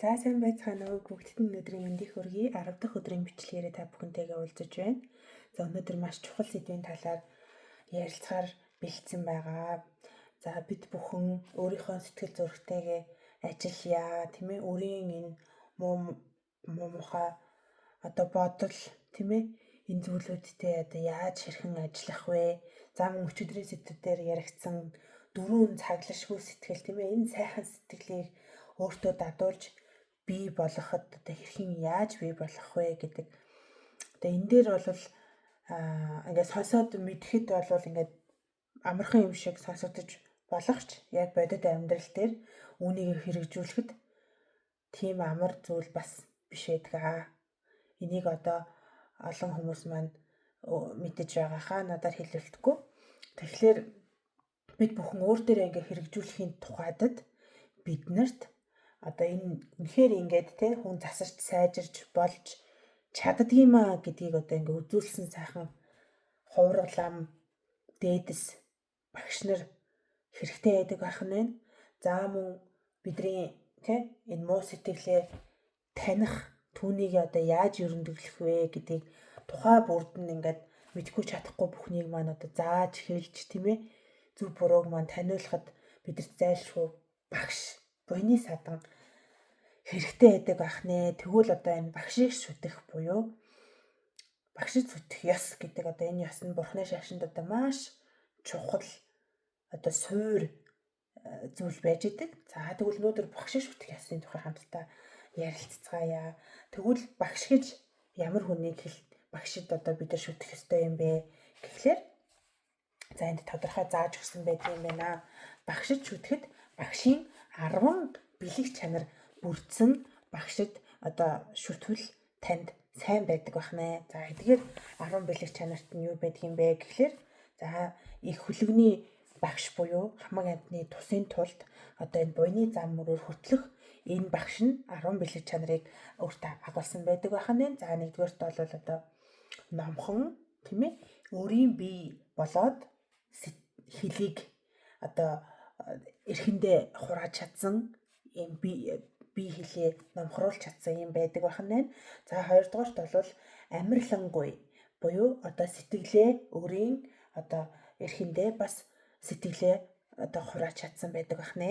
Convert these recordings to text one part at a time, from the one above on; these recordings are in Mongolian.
За сайн байцгаана уу, бүгдэд нь өнөөдрийн мэндийг хүргэе. 10 дахь өдрийн бичлэгээрээ та бүхэнтэйгээ уулзаж байна. За өнөөдөр маш чухал сэдвийн талаар ярилцахаар бэлдсэн байгаа. За бид бүхэн өөрийнхөө сэтгэл зүрхтэйгээ ажиллая, тийм ээ, өөрийн энэ муу муухай одоо бодол, тийм ээ, энэ зүйлүүдтэй одоо яаж хэрхэн ажиллах вэ? За мөн өчигдрийн сэдвүүдээр яригдсан дөрвөн цаглашгүй сэтгэл, тийм ээ, энэ сайхан сэтгэлийг өөртөө дадуулж бий болгоход одоо хэрхэн яаж бий болгох вэ гэдэг. Одоо энэ дээр бол ингээд сонсоод мэдэхэд бол ингээд амархан юм шиг сонсогдож болох ч яг бодит амьдрал дээр үүнийг хэрэгжүүлэхэд тийм амар зүйл бас биш байдаг. Энийг одоо олон хүмүүс маань мэдэж байгаа хаа надаар хэлэлтэхгүй. Тэгэхээр бид бүхэн өөр дээрээ ингээ хэрэгжүүлэхийн тухайдад биднэрт одоо энэ үнэхээр ингээд те хүн засарч сайжирч болж чаддгиймаа гэдгийг одоо ингээ үзүүлсэн сайхан хувиргалам дээдэс багш нар хэрэгтэй байдаг байх нь байна. За мөн бидний те энэ муу сэтгэлээ таних, түүнийг одоо яаж ерөндөглөх вэ гэдгийг тухай бүрд нь ингээд мэдгүй чадахгүй бүхнийг маань одоо зааж хэлж, тийм ээ, зөв бурууг маань таниулахад бидэрт зайлшгүй багш буйны садан хэрэгтэй байдаг байх нэ. Тэгвэл одоо энэ багшийг шүтэх буюу багшид зүтгэх ёс гэдэг одоо энэ ёс нь Бурхны шашинд одоо маш чухал одоо суур зүйл байж идэг. За тэгвэл өнөөдөр багшийг шүтэх ёсны тухай хамтдаа ярилцгаая. Тэгвэл багш гэж ямар хүнийг багшид одоо бид нар шүтэх ёстой юм бэ гэхлээр за энд тодорхой зааж өгсөн байдаг юм байна. Багшид шүтгэхэд багшийн 10 бэлэг чанар бүрдсэн багшид одоо шүтвэл танд сайн байдаг байх нэ. За эдгээр 10 бэлэг чанарт нь юу байдаг юм бэ гэхлээр за их хүлэгний багш буюу хамаг амьтны тусын тулд одоо энэ буйны зам мөрөөр хөтлөх энэ багш нь 10 бэлэг чанарыг өөртөө агуулсан байдаг байх нь. За нэгдүгээрт бол одоо номхон, тийм ээ, өөрийн бие болоод хөлийг одоо эрхэндээ хурааж чадсан ийм бие хилээ номхруулж чадсан юм байдаг байх нь. За хоёрдугаарт бол амарлингуй буюу одоо сэтгэлээ өөрийн одоо эрхэндээ бас сэтгэлээ одоо хурааж чадсан байдаг байх нэ.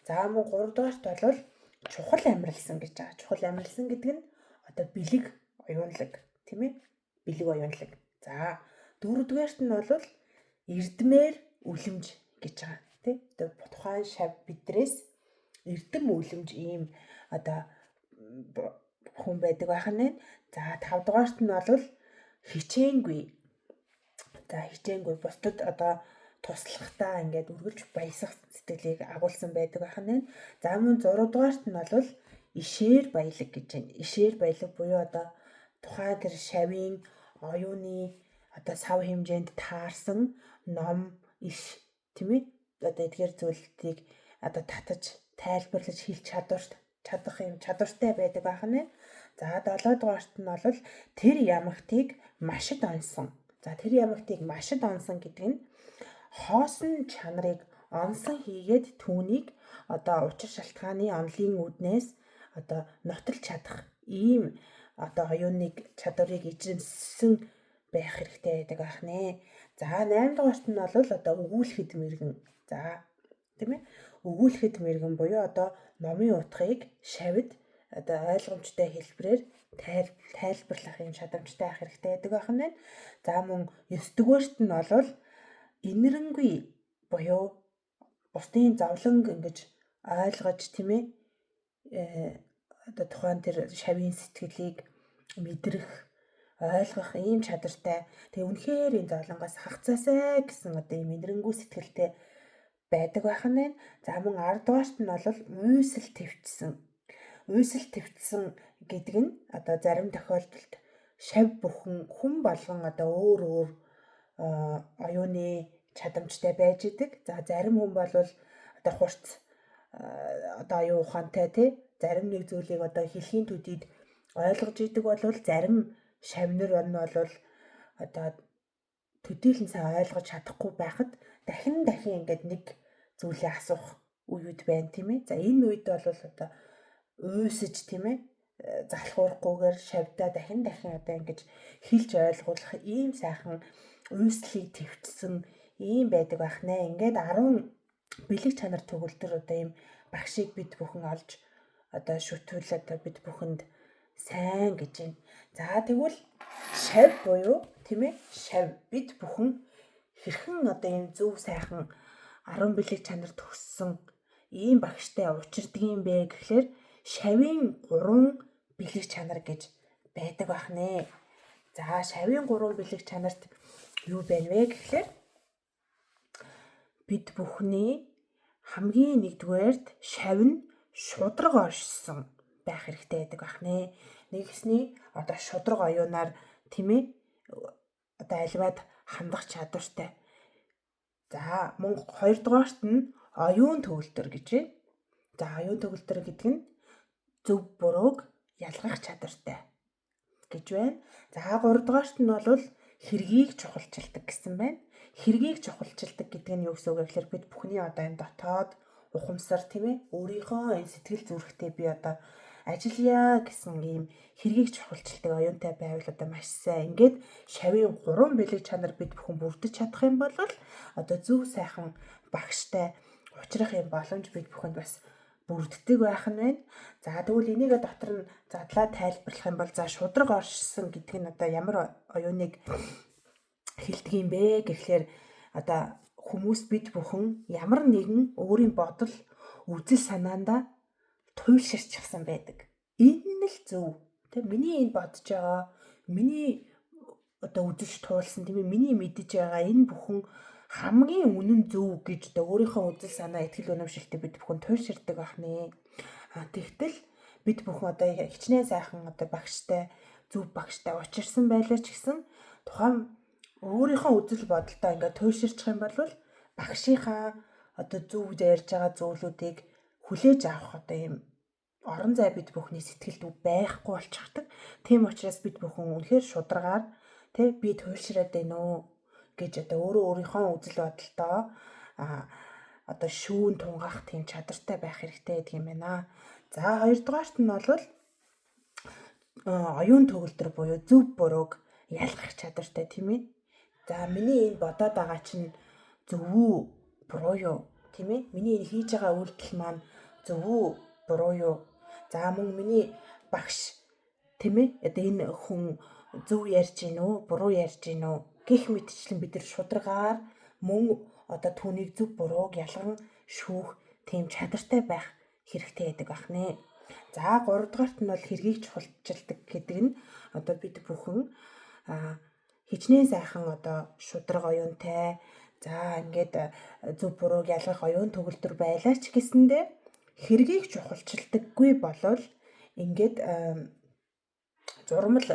За мөн гуравдугаарт бол чухал амарлсан гэж байгаа. Чухал амарлсан гэдэг нь одоо бэлэг оюунлаг, тийм ээ? Бэлэг оюунлаг. За дөрөвдүгээрт нь бол эрдмээр үлэмж гэж байгаа. Тий? Одоо тухайн шав бидрээс эрдэм үлэмж ийм одоо хүн байдаг байх нь. За тавдугаарт нь бол хичээнгүй. За хичээнгүй бусдад одоо туслахдаа ингээд үргэлж баясах сэтгэлийг агуулсан байдаг байх нь. За мөн 6 дугаарт нь бол ишээр баялаг гэж байна. Ишээр баялаг буюу одоо тухайн тэр шавийн оюуны одоо сав хэмжээнд таарсан ном иш, тийм ээ, одоо эдгээр зүйлүүдийг одоо татаж тайлбарлаж хэлж чадах юм чадвартай байдаг байх нь. За 7 дугаарт нь бол тэр ямагтыг машид онсон. За тэр ямагтыг машид онсон гэдэг нь хоосон чанарыг онсон хийгээд түүнийг одоо учир шалтгааны онолын үүднээс одоо нотолж чадах ийм одоо оюуныг чадварыг эзэмшсэн байх хэрэгтэй байдаг байх нэ. За 8 дугаарт нь бол одоо өгүүлэхэд мэрэгэн. За тийм ээ, өгүүлэхэд мэрэгэн буюу одоо номын утгыг шавид одоо ойлгомжтой хэлбэрээр тайлбарлах юм чадамжтай байх хэрэгтэй байдаг байх нь. За мөн 9 дугаарт нь бол инэрэнгүй буюу бусдын зовлонг ингэж ойлгож, тийм ээ, одоо тухайн тэр шавийн сэтгэлийг мэдрэх, ойлгох ийм чадвартай. Тэгээ үнэхээр энэ зовлонгоос хагацаасай гэсэн одоо ийм инэрэнгүй сэтгэлтэй байдаг байх нь байна. За мөн 10 дугаарт нь бол уйсал твчсэн. Уйсал твчсэн гэдэг нь одоо зарим тохиолдолд шав бүхэн хүн болгон одоо өөр өөр оюуны чадамжтай байж идэг. За зарим хүн бол одоо хурц одоо оюун ухаантай, тий, зарим нэг зүйлийг одоо хэлхийн төдийд ойлгож идэг бол зарим шавнар нь бол одоо төдийлөн сайн ойлгож чадахгүй байхад дахин дахин ингээд нэг зүйлээ асуух үеүд байна, тийм ээ. За энэ үед бол одоо уйсаж, тийм ээ, залхуурахгүйгээр шавьдаа дахин дахин одоо ингэж хэлж ойлгуулах ийм сайхан уйслыг твчсэн ийм байдаг байх нэ. Ингээд 10 бэлэг чанар төгөлдөр одоо ийм багшийг бид бүхэн олж одоо шүтвэл одоо бид бүхэнд сайн гэж байна. За тэгвэл шав буюу, тийм ээ, шав бид бүхэн хэрхэн одоо ийм зөв сайхан 10 бэлэг чанар төгссөн ийм багштай учирдаг юм бэ гэхлээр шавийн 3 бэлэг чанар гэж байдаг байх нэ. За шавийн 3 бэлэг чанарт юу байна вэ гэхлээр бид бүхний хамгийн нэгдүгээрт шав нь шудраг оршсон байх хэрэгтэй байдаг байх нэ. Нэгсний одоо шудраг оюунаар, тийм ээ, одоо альваад хандах чадвартай. За мөн хоёрдугаарт нь оюун төгөлдөр гэж байна. За оюун төгөлдөр гэдэг нь зөв бурууг ялгах чадвартай гэж байна. За гуравдугаарт нь бол хэргийг чухалчилдаг гэсэн байна. Хэргийг чухалчилдаг гэдэг нь юу гэсэн үг вэ гэхээр бид бүхний одоо энэ дотоод ухамсар, тийм ээ, өөрийнхөө энэ сэтгэл зүрэхтэй би одоо ажиллая гэсэн ийм хэргийг чухалчилдаг оюунтай байвал одоо маш сайн. Ингээд шавийн 3 бэлэг чанар бид бүхэн бүрдэж чадах юм бол одоо зөв сайхан багштай учрах юм боломж бид бүхэнд бас бүрддэг байх нь байна. За тэгвэл энийгээ дотор нь задлаа тайлбарлах юм бол за шудраг оршсон гэдэг нь одоо ямар оюуныг хэлдэг юм бэ гэхлээр одоо хүмүүс бид бүхэн ямар нэгэн өөрийн бодол үзэл санаандаа туйлширчихсан байдаг. Энэ нь л зөв. Тэ миний энэ бодож байгаа, миний одоо үзэж туулсан, тийм ээ, миний мэдэж байгаа энэ бүхэн хамгийн үнэн зөв гэж одоо өөрийнхөө үзэл санаа, итгэл үнэмшилтэд бид бүхэн туйлширдаг байх нэ. А тэгтэл бид бүхэн одоо хичнээн сайхан одоо багштай, зөв багштай учирсан байлаа ч гэсэн тухайн өөрийнхөө үзэл бодолтой ингээд туйлширчих юм бол багшийнхаа одоо зөв ярьж байгаа зүйлүүдийг хүлээж авах одоо ийм орон зай бид бүхний сэтгэлд байхгүй болчихдог. Тийм учраас бид бүхэн үнэхээр шударгаар, тэ, би туйлшраад байна уу гэж одоо өөрөө өөрийнхөө үзэл бодолтоо одоо шүүн тунгаах тийм чадвартай байх хэрэгтэй гэдэг юм байна. За хоёрдугаарт нь бол оюун төгөлдөр буюу зөв бурууг ялгах чадвартай, тийм ээ. За миний энэ бодоод байгаа чинь зөв үү, буруу юу? Тийм ээ. Миний энэ хийж байгаа үйлдэл маань зөв үү, буруу юу? За мөн миний багш, тийм ээ, одоо энэ хүн зөв ярьж гин үү, буруу ярьж гин үү гэх мэтчлэн бид нар шударгаар мөн одоо түүнийг зөв бурууг ялган шүүх тийм чадвартай байх хэрэгтэй байдаг байх нэ. За гуравдугаарт нь бол хэргийг чухалчилдаг гэдэг нь одоо бид бүхэн хичнээн сайхан одоо шударга оюунтай, за ингээд зөв бурууг ялгах оюун төгөлдөр байлаа ч гэсэндээ хэргийг чухалчилдаггүй болвол ингээд зурмал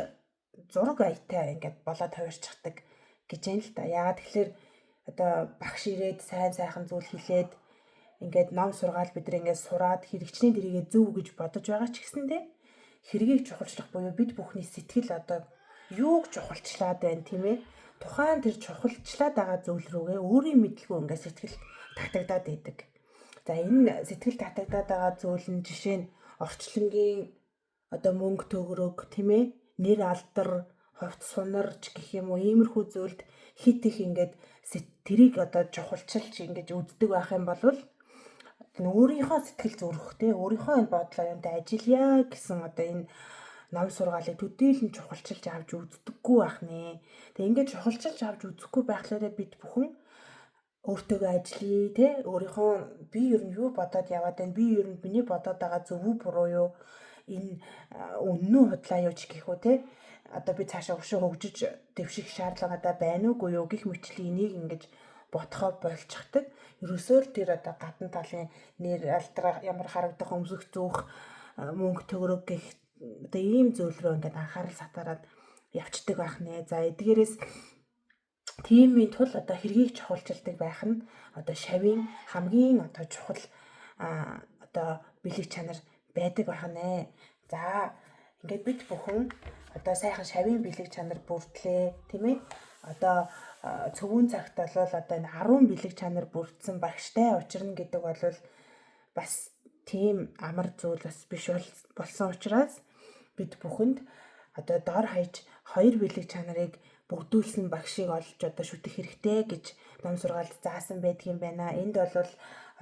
зураг аятай ингээд болоод хувирчихдаг гэж юм л та. Яагаад тэгэхээр одоо багш ирээд сайн сайхан зүйл хэлээд ингээд ном сургаал бид нар ингээд сураад хэрэгчний дэрийгээ зөв гэж бодож байгаа ч гэсэндээ хэргийг чухалчлах буюу бид бүхний сэтгэл одоо юуг чухалчлаад байна, тийм ээ. Тухайн тэр чухалчлаад байгаа зүйл рүүгээ өөрийн мэдлгүй ингээд сэтгэл татагдаад идэг. За энэ сэтгэл татагдаад байгаа зүйл нь жишээ нь орчлонгийн одоо мөнгө төгрөг, тийм ээ, нэр алдар, хувц сунарч гэх юм уу, иймэрхүү зүйлд хит их ингээд тэрийг одоо чухалчилж ингэж үздэг байх юм бол өөрийнхөө сэтгэл зүрхтэй, өөрийнхөө энэ бодол оюунтай ажиллая гэсэн одоо энэ ном сургаалыг төдийлөн чухалчилж авч үздэггүй байх нэ. Тэгээ ингээд чухалчилж авч үзэхгүй байхлаараа бид бүхэн өөртөөгөө ажиллая, те, өөрийнхөө би ер нь юу бодоод яваад байна, би ер нь миний бодоод байгаа зөв үү, буруу юу, энэ үнэн үү, худлаа юу ч гэх үү, те, одоо би цаашаа уршин хөгжиж дэвших шаардлага надад байна уугүй юу гэх мэтлийн энийг ингэж бодхоо болчихдаг. Ерөөсөө л тэр одоо гадна талын нэр алдраа, ямар харагдах, өмсөх зүүх, мөнгө төгрөг гэх одоо ийм зүйл рүү ингээд анхаарал сатаарад явцдаг байх нэ. За эдгээрээс тиймийн тул одоо хэргийг чухалчилдаг байх нь одоо шавийн хамгийн одоо чухал одоо бэлэг чанар байдаг байх нэ. За ингээд бид бүхэн одоо сайхан шавийн бэлэг чанар бүрдлээ, тийм ээ. Одоо цөвүүн цагт бол одоо энэ 10 бэлэг чанар бүрдсэн багштай учирна гэдэг бол бас тийм амар зүйл бас биш болсон учраас бид бүхэнд одоо дор хаяж 2 бэлэг чанарыг бүгдүүлсэн багшийг олж одоо шүтэх хэрэгтэй гэж ном сургаалд заасан байдаг юм байна. Энд бол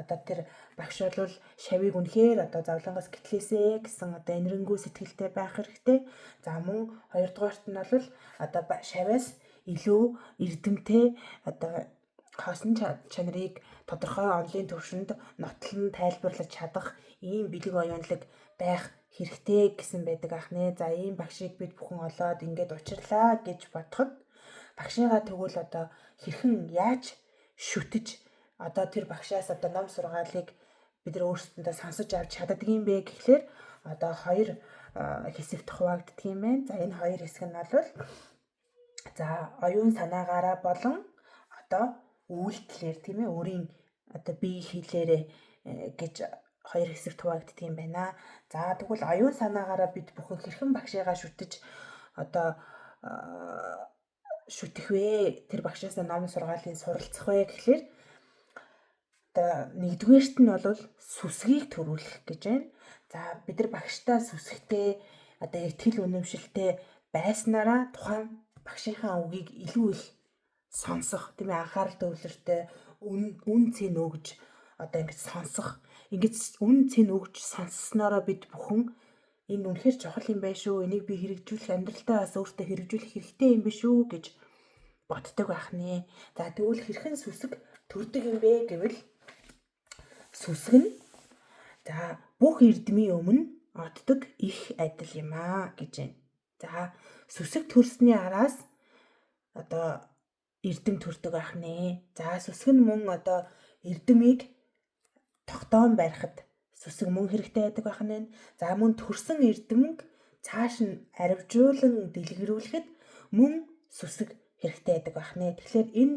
одоо тэр багш бол шавийг үнэхээр одоо зовлонгоос гэтлээсэ гэсэн одоо энэрэнгүй сэтгэлтэй байх хэрэгтэй. За мөн хоёрдугаарт нь бол одоо шаваас илүү эрдэмтэй одоо хоосон чанарыг тодорхой онолын түвшинд нотлон тайлбарлаж чадах ийм бэлэг оюунлаг байх хэрэгтэй гэсэн байдаг ах нэ. За ийм багшийг бид бүхэн олоод ингээд учирлаа гэж бодоход багшигаа тэгвэл одоо хэрхэн яаж шүтэж одоо тэр багшаас одоо ном сургаалыг бид нар өөрсдөндөө сонсож авч чаддаг юм бэ гэхлээр одоо хоёр хэсэгт хуваагддаг юм байна. За энэ хоёр хэсэг нь бол за оюун санаагаараа болон одоо үйлдэлээр тийм ээ өөрийн одоо бие хийлээрээ гэж хоёр хэсэгт хуваагддаг юм байна. За тэгвэл оюун санаагаараа бид бүхэн хэрхэн багшигаа шүтэж одоо шүтэх вэ? Тэр багшаасаа ном сургаалын суралцах вэ гэхлээр одоо нэгдүгээрт нь бол сүсгийг төрүүлэх гэж байна. За бид нар багштай сүсгтэй одоо итгэл үнэмшилтэй байснараа тухайн багшийнхаа үгийг илүү их сонсох тийм ээ анхаарал төвлөртэй үн цэн өгж одоо ингэж сонсох ингэж үн цэн өгж сонсснороо бид бүхэн энэ үнэхээр чухал юм байна шүү. Энийг би хэрэгжүүлэх амьдралдаа бас өөртөө хэрэгжүүлэх хэрэгтэй юм биш үү гэж боддог байх нэ. За тэгвэл хэрхэн сүсэг төрдөг юм бэ гэвэл сүсэг нь за бүх эрдмийн өмнө оддог их адил юм аа гэж байна. За сүсэг төрсний араас одоо эрдэм төрдөг байх нэ. За сүсэг нь мөн одоо эрдэмийг тогтоон барихад сүсэг мөн хэрэгтэй байдаг байх нэ. За мөн төрсөн эрдэмг цааш нь аривжуулан дэлгэрүүлэхэд мөн сүсэг хэрэгтэй байдаг байх нэ. Тэгэхээр энэ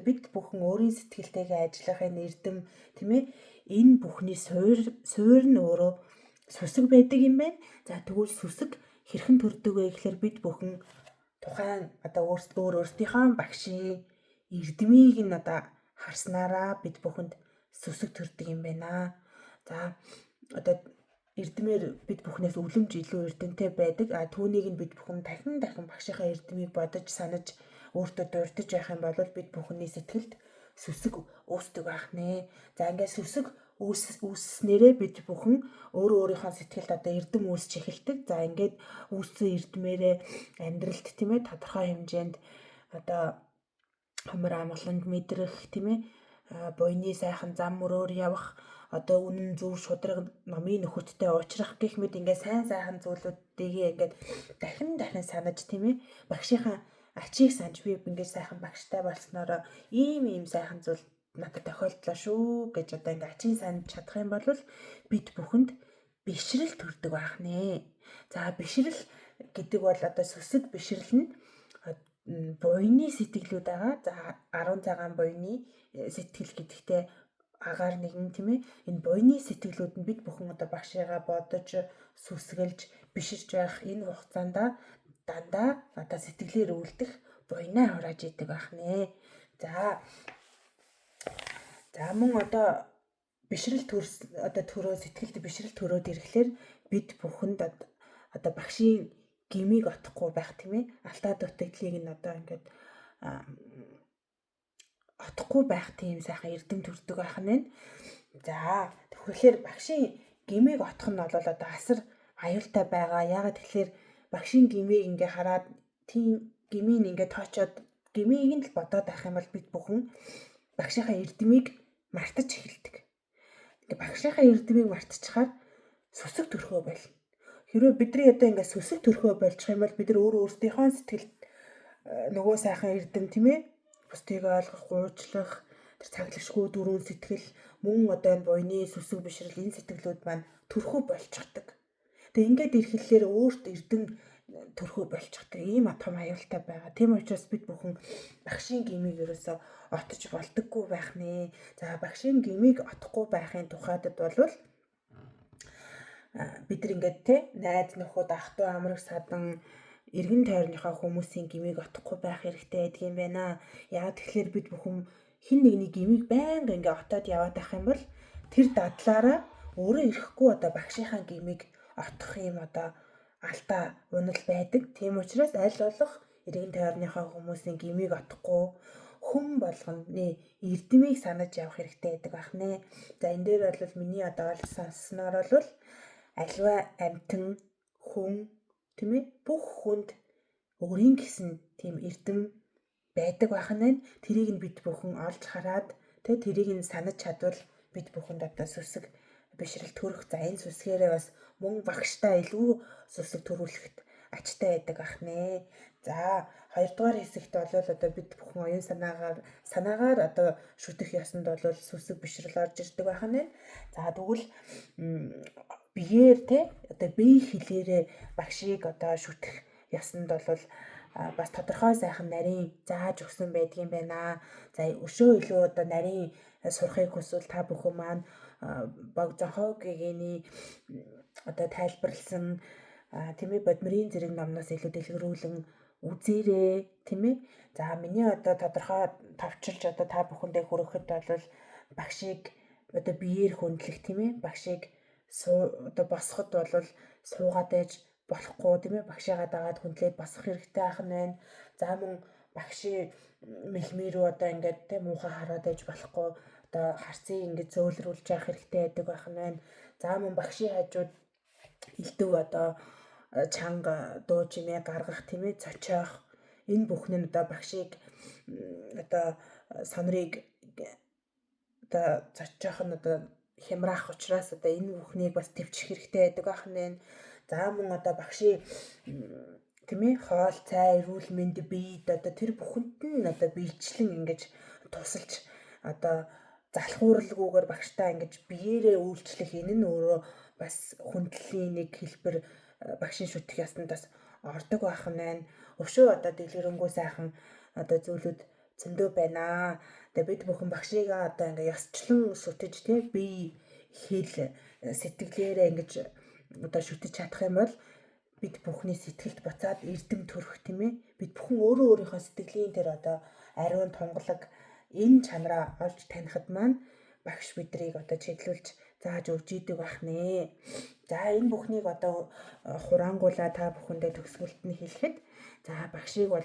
бид бүхэн өөрийн сэтгэлтэйгээ ажиллах энэ эрдэм тийм ээ энэ бүхний суур нь өөрөө сүсэг байдаг юм байна. За тэгвэл сүсэг хэрхэн төрдөг вэ гэхээр бид бүхэн тухайн одоо өөрсдийнхөө багшийн эрдмийг нь одоо харснараа бид бүхэнд сүсэг төрдөг юм байна. За одоо эрдмээр бид бүхнээс үлэмж илүү эрдэмтэй байдаг. А түүнийг нь бид бүхэн дахин дахин багшийнхаа эрдмийг бодож санаж өөртөө дурдж явах юм бол бид бүхний сэтгэлд сүсэг үүсдэг байх нэ. За ингээд сүсэг үүсснээрээ бид бүхэн өөрөө өөрийнхөө сэтгэлд одоо эрдэм үүсч эхэлдэг. За ингээд үүссэн эрдмээрээ амьдралд тийм ээ тодорхой хэмжээнд одоо хумар амгаланг мэдрэх тийм ээ буйны сайхан зам мөрөөр явах одоо үнэн зөв шудраг номын нөхөдтэй уулзрах гэх мэт ингээд сайн сайхан зүйлүүдийг ингээд дахин дахин санаж тийм ээ багшийнхаа ачийг санаж би ингээд сайхан багштай болсноороо ийм ийм сайхан зүйл надад тохиолдлоо шүү гэж одоо ингээд ачийг санаж чадах юм бол бид бүхэнд бишрэл төрдөг байх нэ. За бишрэл гэдэг бол одоо сүсэг бишрэл нь буйны сэтгэлүүд байгаа. За 10 цагаан буйны сэтгэл гэдэгтээ агаар нэгэн тийм ээ энэ буйны сэтгэлүүд нь бид бүхэн одоо багшигаа бодож сүсгэлж биширч байх энэ хугацаанд дандаа одоо сэтгэлээр үлдэх буйнаа хурааж идэг байх нэ. За мөн одоо бишрэл төрс одоо төрөө сэтгэлд бишрэл төрөөд ирэхлээр бид бүхэнд одоо багшийн гмийг отохгүй байх тийм ээ алдаа дутагдлыг нь одоо ингээд отохгүй байх тийм сайхан эрдэм төрдөг байх нь. За тэгэхээр багшийн гмийг отох нь бол одоо асар аюултай байгаа. Яагаад тэгэхээр багшийн гмийг ингээ хараад тийм гмийг ингээ тоочоод гмийг нь л бодоод байх юм бол бид бүхэн багшийнхаа эрдмийг мартаж эхэлдэг. Ингээ багшийнхаа эрдмийг мартчихаар сүсэг төрхөө болно. Хэрвээ бидний одоо ингээ сүсэг төрхөө болчих юм бол бид нар өөрөө өөрсдийнхөө сэтгэлд нөгөө сайхан эрдэм тийм ээ бусдыг ойлгох, гуйчлах, тэр цаглагшгүй дөрвөн сэтгэл, мөн одоо энэ буйны сүсэг бишрэл энэ сэтгэлүүд маань төрхөө болчихдог. Тэгээ ингээд ирэхлээр өөрт эрдэм төрхөө болчихдог. Ийм том аюултай байгаа. Тийм учраас бид бүхэн багшийн гмийг ерөөсөө отож болдоггүй байх нэ. За багшийн гмийг отохгүй байхын тухайд бол бид нар ингээд те найз нөхөд ах トゥ амраг садан эргэн тойрныхоо хүмүүсийн гмийг отохгүй байх хэрэгтэй байдаг юм байна. Яагаад тэгэхээр бид бүхэн хэн нэгний гмийг байнга ингээ отоод яваад байх юм бол тэр дадлаараа өөрөө ирэхгүй одоо багшийнхаа гмийг отох юм одоо алдаа унал байдаг. Тийм учраас аль болох эргэн тойрныхоо хүмүүсийн гмийг отохгүй хүн болгоны эрдмийг санаж явах хэрэгтэй байдаг байх нэ. За энэ дээр бол миний одоо олж сонссноор бол альва амьтан хүн тийм ээ бүх хүнд өөрийн гэсэн тийм эрдэм байдаг байх нь тэрийг нь бид бүхэн олж хараад тэ тэрийг нь санаж чадвал бид бүхэнд одоо сүсэг бишрэл төрөх. За энэ сүсгээрээ бас мөн багштай илүү сүсэг төрүүлэхэд ачтай байдаг ах нэ. За хоёрдугаар хэсэгт бол одоо бид бүхэн оюун санаагаар одоо шүтэх ёсонд бол сүсэг бишрэл орж ирдэг байх нь. За тэгвэл биеэр те одоо бие хэлээрээ багшийг одоо шүтэх ёсонд бол бас тодорхой сайхан нарийн зааж өгсөн байдгийн байна. За өшөө илүү одоо нарийн сурахыг хүсвэл та бүхэн маань Богзонхоогийн одоо тайлбарлсан тийм ээ Бодмөрийн зэрэг номноос илүү дэлгэрүүлэн үзээрэй тийм ээ. За миний одоо тодорхой товчилж одоо та бүхэндээ хүрэхэд бол багшийг одоо биеэр хөндлөх тийм ээ багшийг одоо босоход бол суугаад байж болохгүй тийм ээ багшигаа дагаад хүндлээд босох хэрэгтэй ах нь байна. За мөн багшийн мэлмий рүү одоо ингээд тийм муухай хараад байж болохгүй одоо харцыг ингээд зөөлрүүлж явах хэрэгтэй байдаг байх нь байна. За мөн багшийн хажууд элдв одоо чанга дуу чимээ гаргах тийм ээ цочоох энэ бүхэн нь одоо багшийг одоо сонрыг одоо цочоох нь одоо хямраах учраас одоо энэ бүхнийг бас төвчих хэрэгтэй байдаг байх нь байна. За мөн одоо багшийн тийм ээ хоол цай эрүүл мэнд биед одоо тэр бүхэнд нь одоо биечлэн ингэж тусалж одоо залхууралгүйгээр багштай ингэж биеэрээ үйлчлэх энэ нь өөрөө бас хүндлэлийн нэг хэлбэр багшийн шүтэх ёсонд бас ордог байх нь байна. Өшөө одоо дэлгэрэнгүй сайхан одоо зүйлүүд зөндөө байна. Тэгээ бид бүхэн багшигаа одоо ингээ ёсчлон шүтэж тий бие хэл сэтгэлээрээ ингэж одоо шүтэж чадах юм бол бид бүхний сэтгэлд буцаад эрдэм төрөх тийм ээ. Бид бүхэн өөрөө өөрийнхөө сэтгэлийн тэр одоо ариун тунгалаг энэ чанараа олж танихад маань багш бидрийг одоо чиглүүлж зааж өгч идэг байх нэ. За энэ бүхнийг одоо хураангуулаа та бүхэндээ төгсгөлд нь хэлэхэд за багшийг бол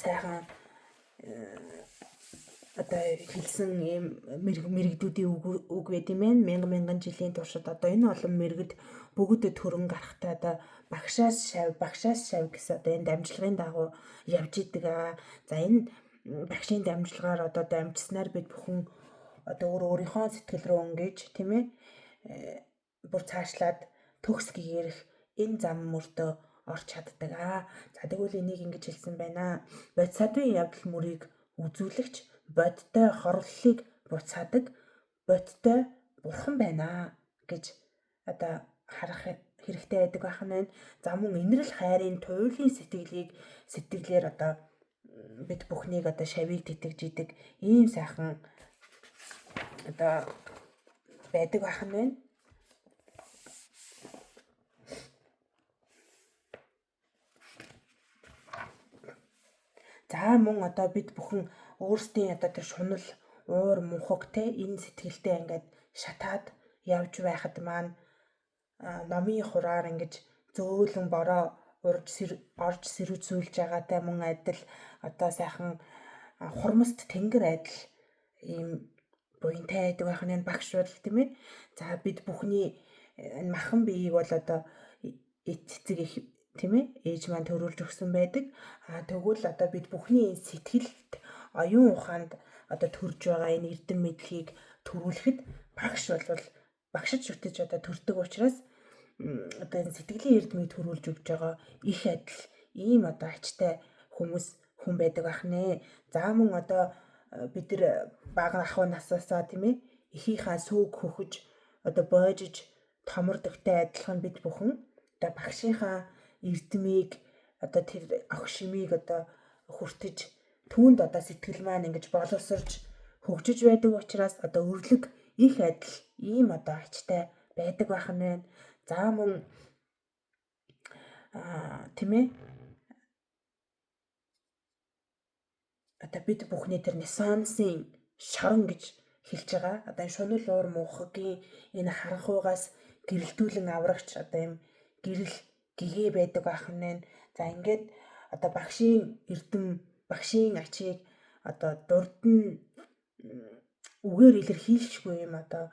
сайхан одоо хэлсэн ийм мэрэгдүүдийн үг байд юм байна. Мянган мянган жилийн туршид одоо энэ олон мэрэгд бүгд төрөн гарахтаа одоо багшаас шав, багшаас шав гэсэн одоо энэ дамжлагын дагуу явж идэг аа. За энэ багшийн дамжлагаар одоо дамжсанаар бид бүхэн одоо өөр өөрийнхөө сэтгэл рүү өнгөж тийм ээ бүр цаашлаад төгс гэгэрэх энэ зам мөртөө орч чаддаг аа. За тэгвэл энийг ингэж хэлсэн байна. Бодисадвын явдал мөрийг үзүүлэгч бодтой хорлолыг буцаадаг бодтой бурхан байна гэж одоо харах хэрэгтэй байдаг байх нь байна. За мөн инэрл хайрын туйлын сэтгэлийг сэтгэлээр одоо бид бүхнийг одоо шавийг тэтгэж идэг ийм сайхан одоо байдаг байх нь байна. За мөн одоо бид бүхэн өөрсдийн одоо тэр шунал, уур, мунхаг те энэ сэтгэлтэй ингээд шатаад явж байхад маань номын хураар ингэж зөөлөн бороо орж сэрүүцүүлж байгаатай мөн адил одоо сайхан хурмаст тэнгэр адил ийм буянтай байдаг байх нь багш бол тийм ээ. За бид бүхний энэ махан биеийг бол одоо эцэг их тийм ээ ээж маань төрүүлж өгсөн байдаг. А тэгвэл одоо бид бүхний энэ сэтгэлд оюун ухаанд одоо төрж байгаа энэ эрдэм мэдлэгийг төрүүлэхэд багш бол багшид шүтэж одоо төрдөг учраас одоо энэ сэтгэлийн эрдмийг төрүүлж өгч байгаа их адил ийм одоо ачтай хүмүүс хүн байдаг байх нэ. За мөн одоо бид нар бага ахуй насаасаа тийм ээ эхийнхаа сүг хөхөж одоо бойжиж томордогтой адилхан бид бүхэн одоо багшийнхаа эрдмийг одоо тэр огшимыг одоо хүртэж түүнд одоо сэтгэл маань ингэж боловсрч хөгжиж байдаг учраас одоо өрлөг их адил ийм одоо ачтай байдаг байх нь байна. За мөн тийм ээ одоо бид бүхний тэр Нисансын шорон гэж хэлж байгаа. Одоо энэ шунал уур мунхагийн энэ харанхуйгаас гэрэлтүүлэн аврагч одоо юм гэрэл гэгээ байдаг байх нь. За ингээд одоо багшийн эрдэм, багшийн ачийг одоо дурд нь үгээр илэрхийлшгүй юм одоо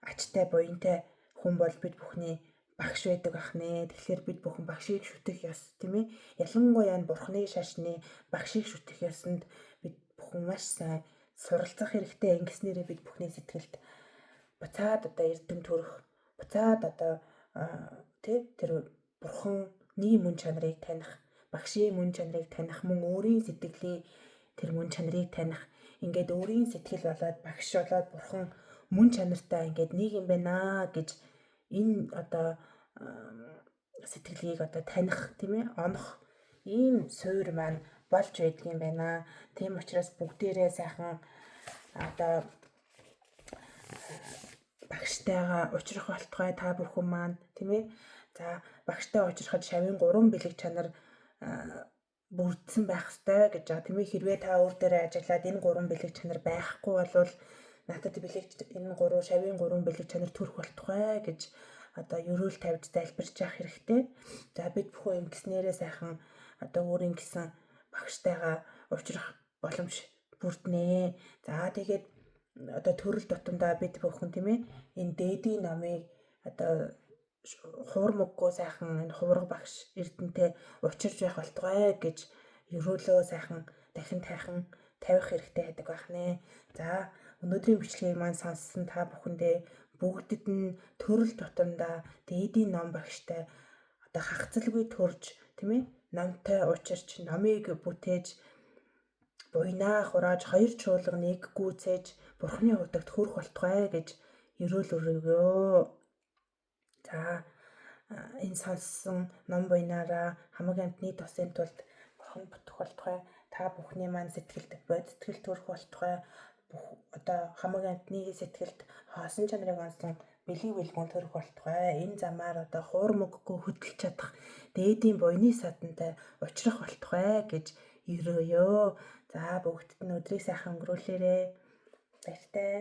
ачтай буянтай хүн бол бид бүхний багш байдаг ах нэ. Тэгэхээр бид бүхэн багшийг шүтэх ёс, тийм ээ. Ялангуяа энэ бурхны шашны багшийг шүтэх ёсонд бид бүхэн маш сайн суралцах хэрэгтэй. Ингэснээрээ бид бүхний сэтгэлд буцаад одоо эрдэм төрөх, буцаад одоо тий тэр бурхны мөн чанарыг таних, багшийн мөн чанарыг таних, мөн өөрийн сэтгэлийн тэр мөн чанарыг таних, ингээд өөрийн сэтгэл болоод багш болоод бурхан мөн чанартай ингээд нэг юм байна гэж энэ одоо сэтгэлийг одоо таних, тийм ээ, онох ийм суур маань болж байдаг юм байна. Тийм учраас бүгдээрээ сайхан одоо багштайгаа учрах болтугай та бүхэн маань, тийм ээ. За багштай учрахад шавийн 3 бэлэг чанар бүрдсэн байх ёстой гэж байгаа. Тийм ээ, хэрвээ та өөр дээрээ ажиллаад энэ 3 бэлэг чанар байхгүй болвол надад бэлэг энэ 3 шавийн 3 бэлэг чанар төрөх болтугай гэж одоо ерөөл тавьж залбирч явах хэрэгтэй. За бид бүхэн ингэснээрээ сайхан одоо өөрийн гэсэн багштайгаа учрах боломж бүрднэ. За тэгээд одоо төрөл тутамдаа бид бүхэн, тийм ээ, энэ дээдийн номыг одоо хуурмаггүй сайхан энэ хувраг багш эрдэнтэй учирч байх болтугай гэж ерөөлөө сайхан дахин тайхан тавих хэрэгтэй байдаг байх нэ. За өнөөдрийн бичлэгийг маань сонссон та бүхэндээ бүгдэд нь төрөл тутамдаа дээдийн ном багштай одоо хагацалгүй төрж, тийм ээ, номтой учирч, номыг бүтээж, буйнаа хурааж, хоёр чуулга нэг гүйцээж бурхны хутагт хүрэх болтугай гэж ерөөл өргөё. За энэ сонссон ном буйнаараа хамаг амьтны тусын тулд бурхан бүтэх болтугай. Та бүхний маань сэтгэлд бод сэтгэл төрөх болтугай. Бүх одоо хамаг амьтны сэтгэлд хоосон чанарыг онсон бэлэг бэлгүүн төрөх болтугай. Энэ замаар одоо хуур мөггүй хөдөлж чадах дээдийн буйны садантай учрах болтугай гэж ерөөё. За бүгдд нь өдрийг сайхан өнгөрүүлээрэй. Баяртай.